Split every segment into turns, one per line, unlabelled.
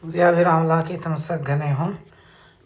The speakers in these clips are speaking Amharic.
እግዚአብሔር አምላክ የተመሰገነ ይሁን።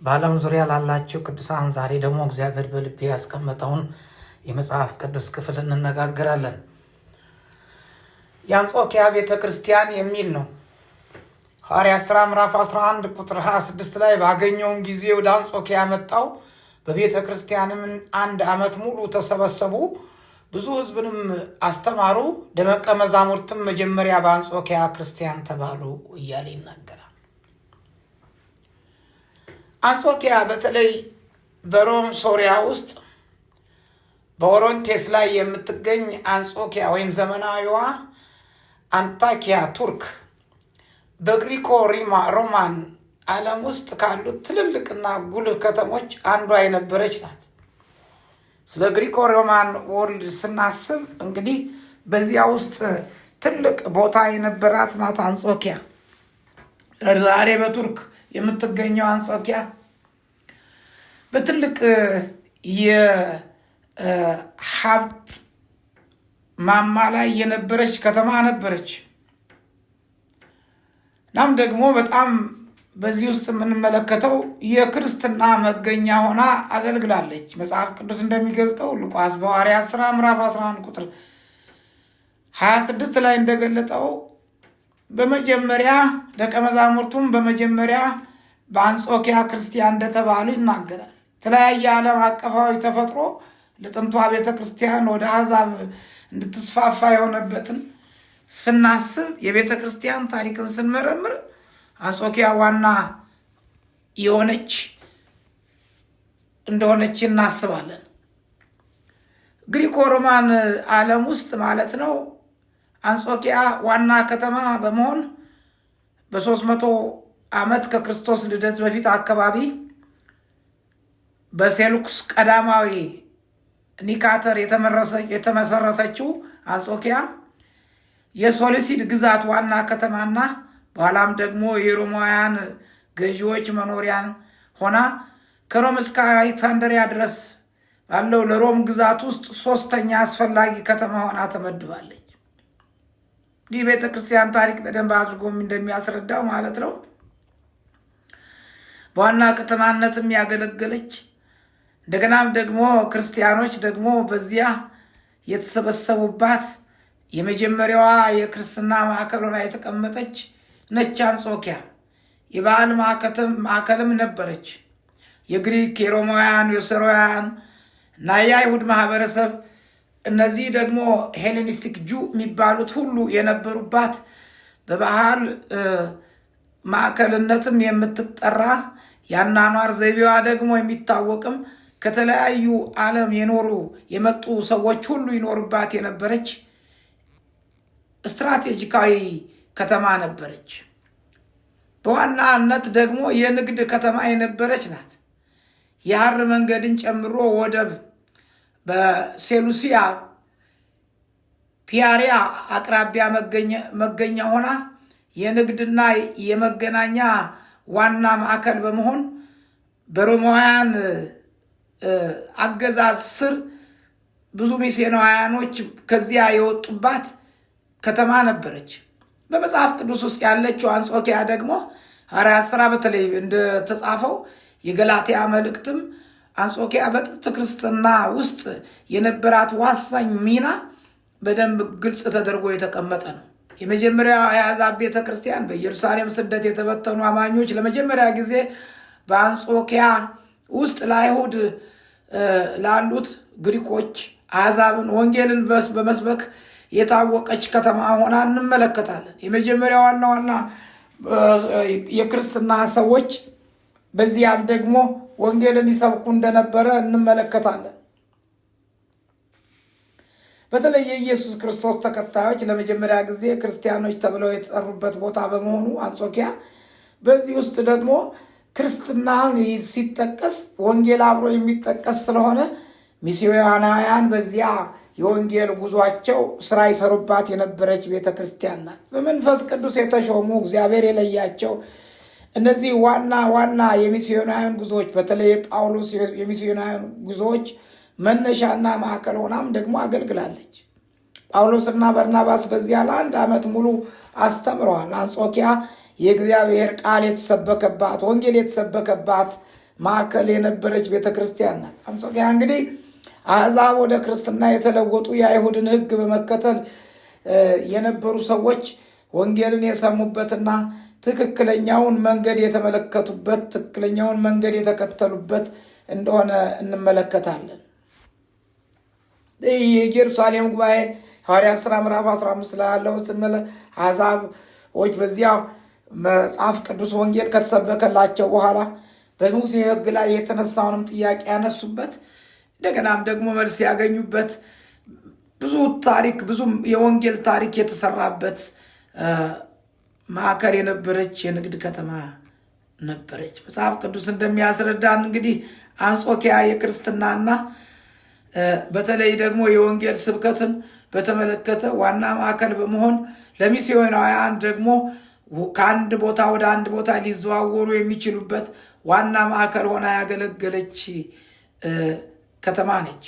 በዓለም ዙሪያ ላላችሁ ቅዱሳን ዛሬ ደግሞ እግዚአብሔር በልቤ ያስቀመጠውን የመጽሐፍ ቅዱስ ክፍል እንነጋገራለን። የአንጾኪያ ቤተ ክርስቲያን የሚል ነው። ሐዋርያት ሥራ ምዕራፍ 11 ቁጥር 26 ላይ ባገኘውም ጊዜ ወደ አንጾኪያ መጣው፣ በቤተ ክርስቲያንም አንድ ዓመት ሙሉ ተሰበሰቡ፣ ብዙ ሕዝብንም አስተማሩ። ደቀ መዛሙርትም መጀመሪያ በአንጾኪያ ክርስቲያን ተባሉ እያለ ይናገራል። አንጾኪያ በተለይ በሮም ሶሪያ ውስጥ በኦሮንቴስ ላይ የምትገኝ አንጾኪያ ወይም ዘመናዊዋ አንታኪያ ቱርክ በግሪኮ ሮማን ዓለም ውስጥ ካሉት ትልልቅና ጉልህ ከተሞች አንዷ የነበረች ናት። ስለ Greco Roman world ስናስብ እንግዲህ በዚያ ውስጥ ትልቅ ቦታ የነበራት ናት አንጾኪያ። ዛሬ በቱርክ የምትገኘው አንጾኪያ በትልቅ የሀብት ማማ ላይ የነበረች ከተማ ነበረች። እናም ደግሞ በጣም በዚህ ውስጥ የምንመለከተው የክርስትና መገኛ ሆና አገልግላለች። መጽሐፍ ቅዱስ እንደሚገልጠው ሉቃስ በሐዋርያት ሥራ ምዕራፍ 11 ቁጥር 26 ላይ እንደገለጠው በመጀመሪያ ደቀ መዛሙርቱም በመጀመሪያ በአንጾኪያ ክርስቲያን እንደተባሉ ይናገራል። የተለያየ ዓለም አቀፋዊ ተፈጥሮ ለጥንቷ ቤተ ክርስቲያን ወደ አሕዛብ እንድትስፋፋ የሆነበትን ስናስብ የቤተ ክርስቲያን ታሪክን ስንመረምር አንጾኪያ ዋና የሆነች እንደሆነች እናስባለን። ግሪኮ ሮማን ዓለም ውስጥ ማለት ነው። አንጾኪያ ዋና ከተማ በመሆን በ300 ዓመት ከክርስቶስ ልደት በፊት አካባቢ በሴሉክስ ቀዳማዊ ኒካተር የተመሰረተችው አንጾኪያ የሶሊሲድ ግዛት ዋና ከተማና በኋላም ደግሞ የሮማውያን ገዢዎች መኖሪያን ሆና ከሮም እስከ አሌክሳንድሪያ ድረስ ባለው ለሮም ግዛት ውስጥ ሶስተኛ አስፈላጊ ከተማ ሆና ተመድባለች። ይህ ቤተ ክርስቲያን ታሪክ በደንብ አድርጎ እንደሚያስረዳው ማለት ነው። በዋና ከተማነትም ያገለገለች እንደገናም ደግሞ ክርስቲያኖች ደግሞ በዚያ የተሰበሰቡባት የመጀመሪያዋ የክርስትና ማዕከል ሆና የተቀመጠች ነች። አንጾኪያ የበዓል ማዕከልም ነበረች። የግሪክ፣ የሮማውያን፣ የሶርያውያን እና የአይሁድ ማህበረሰብ እነዚህ ደግሞ Hellenistic Jew የሚባሉት ሁሉ የነበሩባት በባህል ማዕከልነትም የምትጠራ የአኗኗር ዘይቤዋ ደግሞ የሚታወቅም ከተለያዩ ዓለም የኖሩ የመጡ ሰዎች ሁሉ ይኖሩባት የነበረች ስትራቴጂካዊ ከተማ ነበረች። በዋናነት ደግሞ የንግድ ከተማ የነበረች ናት። የሐር መንገድን ጨምሮ ወደብ በሴሉሲያ ፒያሪያ አቅራቢያ መገኛ ሆና የንግድና የመገናኛ ዋና ማዕከል በመሆን በሮማውያን አገዛዝ ስር ብዙ ሚስዮናውያኖች ከዚያ የወጡባት ከተማ ነበረች። በመጽሐፍ ቅዱስ ውስጥ ያለችው አንጾኪያ ደግሞ ሐዋርያት ሥራ በተለይ እንደተጻፈው የገላትያ መልእክትም አንጾኪያ በጥንት ክርስትና ውስጥ የነበራት ዋሳኝ ሚና በደንብ ግልጽ ተደርጎ የተቀመጠ ነው። የመጀመሪያው የአሕዛብ ቤተ ክርስቲያን በኢየሩሳሌም ስደት የተበተኑ አማኞች ለመጀመሪያ ጊዜ በአንጾኪያ ውስጥ ለአይሁድ ላሉት ግሪኮች አሕዛብን ወንጌልን በመስበክ የታወቀች ከተማ ሆና እንመለከታለን። የመጀመሪያ ዋና ዋና የክርስትና ሰዎች በዚያም ደግሞ ወንጌልን ይሰብኩ እንደነበረ እንመለከታለን። በተለይ የኢየሱስ ክርስቶስ ተከታዮች ለመጀመሪያ ጊዜ ክርስቲያኖች ተብለው የተጠሩበት ቦታ በመሆኑ አንጾኪያ በዚህ ውስጥ ደግሞ ክርስትናን ሲጠቀስ ወንጌል አብሮ የሚጠቀስ ስለሆነ ሚስዮናውያን በዚያ የወንጌል ጉዟቸው ስራ ይሰሩባት የነበረች ቤተ ክርስቲያን ናት። በመንፈስ ቅዱስ የተሾሙ እግዚአብሔር የለያቸው እነዚህ ዋና ዋና የሚስዮናውያን ጉዞዎች በተለይ ጳውሎስ የሚስዮናውያን ጉዞዎች መነሻና ማዕከል ሆናም ደግሞ አገልግላለች። ጳውሎስና በርናባስ በዚያ ለአንድ ዓመት ሙሉ አስተምረዋል። አንጾኪያ የእግዚአብሔር ቃል የተሰበከባት፣ ወንጌል የተሰበከባት ማዕከል የነበረች ቤተ ክርስቲያን ናት። አንጾኪያ እንግዲህ አሕዛብ ወደ ክርስትና የተለወጡ የአይሁድን ሕግ በመከተል የነበሩ ሰዎች ወንጌልን የሰሙበትና ትክክለኛውን መንገድ የተመለከቱበት፣ ትክክለኛውን መንገድ የተከተሉበት እንደሆነ እንመለከታለን። ይህ የኢየሩሳሌም ጉባኤ ሐዋርያት ሥራ ምዕራፍ 15 ላይ ያለው አሕዛቦች በዚያ መጽሐፍ ቅዱስ ወንጌል ከተሰበከላቸው በኋላ በሙሴ ሕግ ላይ የተነሳውንም ጥያቄ ያነሱበት፣ እንደገናም ደግሞ መልስ ያገኙበት፣ ብዙ ታሪክ፣ ብዙ የወንጌል ታሪክ የተሰራበት ማዕከል የነበረች የንግድ ከተማ ነበረች። መጽሐፍ ቅዱስ እንደሚያስረዳን እንግዲህ አንጾኪያ የክርስትናና በተለይ ደግሞ የወንጌል ስብከትን በተመለከተ ዋና ማዕከል በመሆን ለሚስዮናውያን ደግሞ ከአንድ ቦታ ወደ አንድ ቦታ ሊዘዋወሩ የሚችሉበት ዋና ማዕከል ሆና ያገለገለች ከተማ ነች።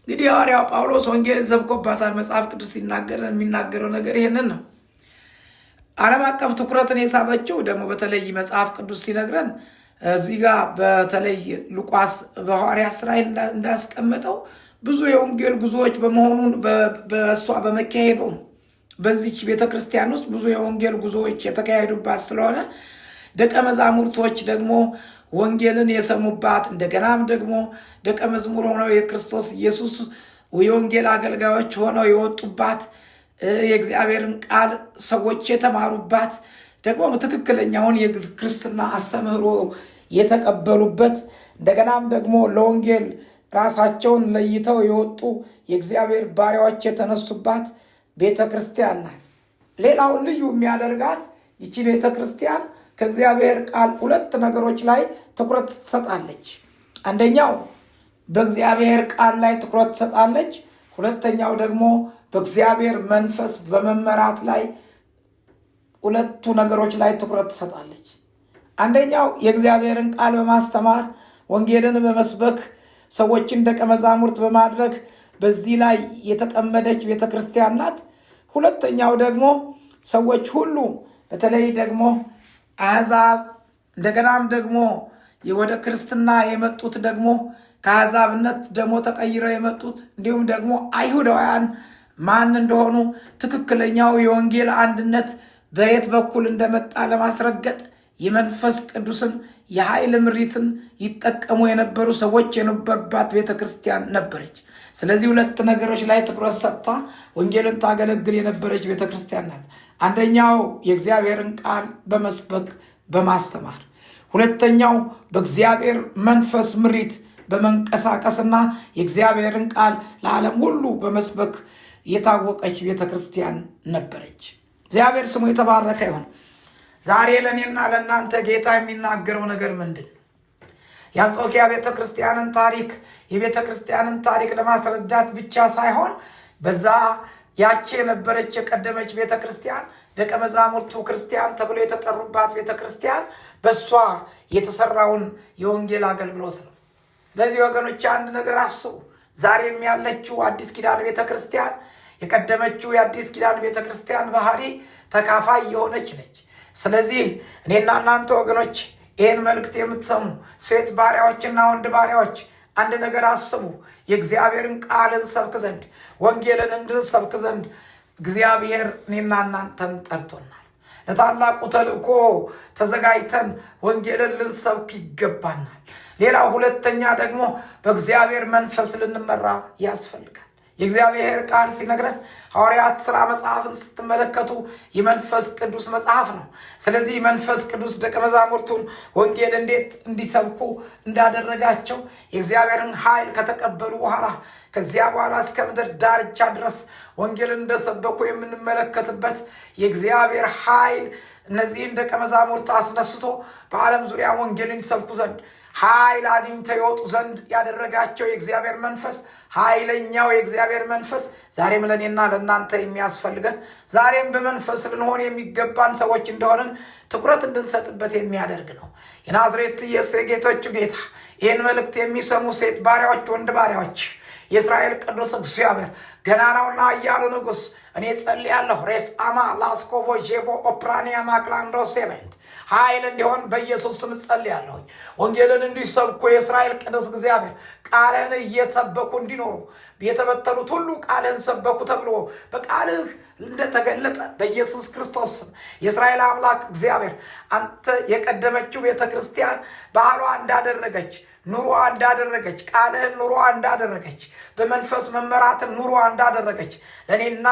እንግዲህ ሐዋርያው ጳውሎስ ወንጌልን ሰብኮባታል። መጽሐፍ ቅዱስ ሲናገር የሚናገረው ነገር ይሄንን ነው። ዓለም አቀፍ ትኩረትን የሳበችው ደግሞ በተለይ መጽሐፍ ቅዱስ ሲነግረን እዚህ ጋር በተለይ ሉቃስ በሐዋርያት ሥራ እንዳስቀመጠው ብዙ የወንጌል ጉዞዎች በመሆኑ በእሷ በመካሄዱ ነው። በዚች ቤተክርስቲያን ውስጥ ብዙ የወንጌል ጉዞዎች የተካሄዱባት ስለሆነ ደቀ መዛሙርቶች ደግሞ ወንጌልን የሰሙባት፣ እንደገናም ደግሞ ደቀ መዝሙር ሆነው የክርስቶስ ኢየሱስ የወንጌል አገልጋዮች ሆነው የወጡባት፣ የእግዚአብሔርን ቃል ሰዎች የተማሩባት፣ ደግሞ ትክክለኛውን የክርስትና አስተምህሮ የተቀበሉበት፣ እንደገናም ደግሞ ለወንጌል ራሳቸውን ለይተው የወጡ የእግዚአብሔር ባሪያዎች የተነሱባት ቤተ ክርስቲያን ናት። ሌላውን ልዩ የሚያደርጋት ይቺ ቤተ ክርስቲያን ከእግዚአብሔር ቃል ሁለት ነገሮች ላይ ትኩረት ትሰጣለች። አንደኛው በእግዚአብሔር ቃል ላይ ትኩረት ትሰጣለች። ሁለተኛው ደግሞ በእግዚአብሔር መንፈስ በመመራት ላይ፣ ሁለቱ ነገሮች ላይ ትኩረት ትሰጣለች። አንደኛው የእግዚአብሔርን ቃል በማስተማር፣ ወንጌልን በመስበክ፣ ሰዎችን ደቀ መዛሙርት በማድረግ በዚህ ላይ የተጠመደች ቤተክርስቲያን ናት። ሁለተኛው ደግሞ ሰዎች ሁሉ በተለይ ደግሞ አሕዛብ እንደገናም ደግሞ ወደ ክርስትና የመጡት፣ ደግሞ ከአሕዛብነት ደግሞ ተቀይረው የመጡት፣ እንዲሁም ደግሞ አይሁዳውያን ማን እንደሆኑ፣ ትክክለኛው የወንጌል አንድነት በየት በኩል እንደመጣ ለማስረገጥ የመንፈስ ቅዱስን የኃይል ምሪትን ይጠቀሙ የነበሩ ሰዎች የነበሩባት ቤተ ክርስቲያን ነበረች። ስለዚህ ሁለት ነገሮች ላይ ትኩረት ሰጥታ ወንጌልን ታገለግል የነበረች ቤተ ክርስቲያን ናት። አንደኛው የእግዚአብሔርን ቃል በመስበክ በማስተማር፣ ሁለተኛው በእግዚአብሔር መንፈስ ምሪት በመንቀሳቀስና የእግዚአብሔርን ቃል ለዓለም ሁሉ በመስበክ የታወቀች ቤተ ክርስቲያን ነበረች። እግዚአብሔር ስሙ የተባረከ ይሁን። ዛሬ ለእኔና ለእናንተ ጌታ የሚናገረው ነገር ምንድን ነው? የአንጾኪያ ቤተ ክርስቲያንን ታሪክ፣ የቤተ ክርስቲያንን ታሪክ ለማስረዳት ብቻ ሳይሆን በዛ ያቺ የነበረች የቀደመች ቤተ ክርስቲያን፣ ደቀ መዛሙርቱ ክርስቲያን ተብሎ የተጠሩባት ቤተ ክርስቲያን፣ በእሷ የተሰራውን የወንጌል አገልግሎት ነው። ስለዚህ ወገኖች አንድ ነገር አስቡ። ዛሬም ያለችው አዲስ ኪዳን ቤተ ክርስቲያን የቀደመችው የአዲስ ኪዳን ቤተ ክርስቲያን ባህሪ ተካፋይ የሆነች ነች። ስለዚህ እኔና እናንተ ወገኖች፣ ይህን መልእክት የምትሰሙ ሴት ባሪያዎችና ወንድ ባሪያዎች አንድ ነገር አስቡ። የእግዚአብሔርን ቃል እንሰብክ ዘንድ፣ ወንጌልን እንድንሰብክ ዘንድ እግዚአብሔር እኔና እናንተን ጠርቶናል። ለታላቁ ተልእኮ ተዘጋጅተን ወንጌልን ልንሰብክ ይገባናል። ሌላው ሁለተኛ ደግሞ በእግዚአብሔር መንፈስ ልንመራ ያስፈልጋል። የእግዚአብሔር ቃል ሲነግረን ሐዋርያት ሥራ መጽሐፍን ስትመለከቱ የመንፈስ ቅዱስ መጽሐፍ ነው። ስለዚህ መንፈስ ቅዱስ ደቀ መዛሙርቱን ወንጌል እንዴት እንዲሰብኩ እንዳደረጋቸው፣ የእግዚአብሔርን ኃይል ከተቀበሉ በኋላ ከዚያ በኋላ እስከ ምድር ዳርቻ ድረስ ወንጌልን እንደሰበኩ የምንመለከትበት፣ የእግዚአብሔር ኃይል እነዚህን ደቀ መዛሙርት አስነስቶ በዓለም ዙሪያ ወንጌልን ይሰብኩ ዘንድ ኃይል አግኝተው ይወጡ ዘንድ ያደረጋቸው የእግዚአብሔር መንፈስ፣ ኃይለኛው የእግዚአብሔር መንፈስ ዛሬም ለእኔና ለእናንተ የሚያስፈልገን፣ ዛሬም በመንፈስ ልንሆን የሚገባን ሰዎች እንደሆንን ትኩረት እንድንሰጥበት የሚያደርግ ነው። የናዝሬት ኢየሱስ የጌቶቹ ጌታ፣ ይህን መልእክት የሚሰሙ ሴት ባሪያዎች፣ ወንድ ባሪያዎች የእስራኤል ቅዱስ እግዚአብሔር ገናናውና ኃያሉ ንጉሥ እኔ ጸልያለሁ። ሬስ አማ ላስኮቮ ዤቮ ኦፕራኒያ ማክላንዶ ሴሜንት ኃይል እንዲሆን በኢየሱስ ስም ጸልያለሁ። ወንጌልን እንዲሰብኩ የእስራኤል ቅዱስ እግዚአብሔር ቃልህን እየሰበኩ እንዲኖሩ፣ የተበተኑት ሁሉ ቃልህን ሰበኩ ተብሎ በቃልህ እንደተገለጠ፣ በኢየሱስ ክርስቶስ ስም የእስራኤል አምላክ እግዚአብሔር አንተ የቀደመችው ቤተ ክርስቲያን ባህሏ እንዳደረገች፣ ኑሮዋ እንዳደረገች፣ ቃልህን ኑሮዋ እንዳደረገች፣ በመንፈስ መመራትን ኑሮዋ እንዳደረገች፣ ለእኔና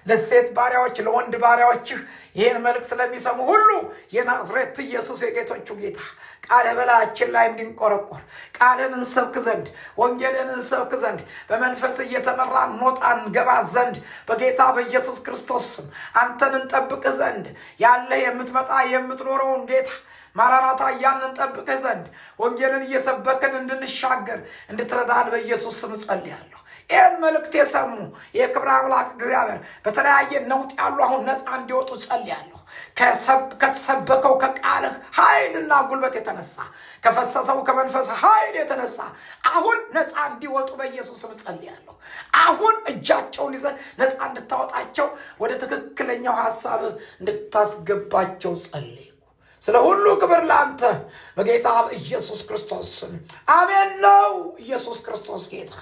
ለሴት ባሪያዎች፣ ለወንድ ባሪያዎችህ፣ ይህን መልእክት ለሚሰሙ ሁሉ የናዝሬት ኢየሱስ የጌቶቹ ጌታ ቃልህ በላያችን ላይ እንዲንቆረቆር፣ ቃልህን እንሰብክ ዘንድ፣ ወንጌልን እንሰብክ ዘንድ፣ በመንፈስ እየተመራን እንወጣ እንገባ ዘንድ፣ በጌታ በኢየሱስ ክርስቶስ ስም አንተን እንጠብቅ ዘንድ፣ ያለህ የምትመጣ የምትኖረውን ጌታ ማራናታ እያልን እንጠብቅህ ዘንድ፣ ወንጌልን እየሰበክን እንድንሻገር እንድትረዳን በኢየሱስ ስም ጸልያለሁ። ይህን መልእክት የሰሙ የክብር አምላክ እግዚአብሔር በተለያየ ነውጥ ያሉ አሁን ነፃ እንዲወጡ ጸልያለሁ። ከተሰበከው ከቃልህ ኃይልና ጉልበት የተነሳ፣ ከፈሰሰው ከመንፈስ ኃይል የተነሳ አሁን ነፃ እንዲወጡ በኢየሱስ ስም ጸልያለሁ። አሁን እጃቸውን ይዘህ ነፃ እንድታወጣቸው፣ ወደ ትክክለኛው ሀሳብህ እንድታስገባቸው ጸልይኩ። ስለ ሁሉ ክብር ለአንተ በጌታ በኢየሱስ ክርስቶስ ስም አሜን። ነው ኢየሱስ ክርስቶስ ጌታ።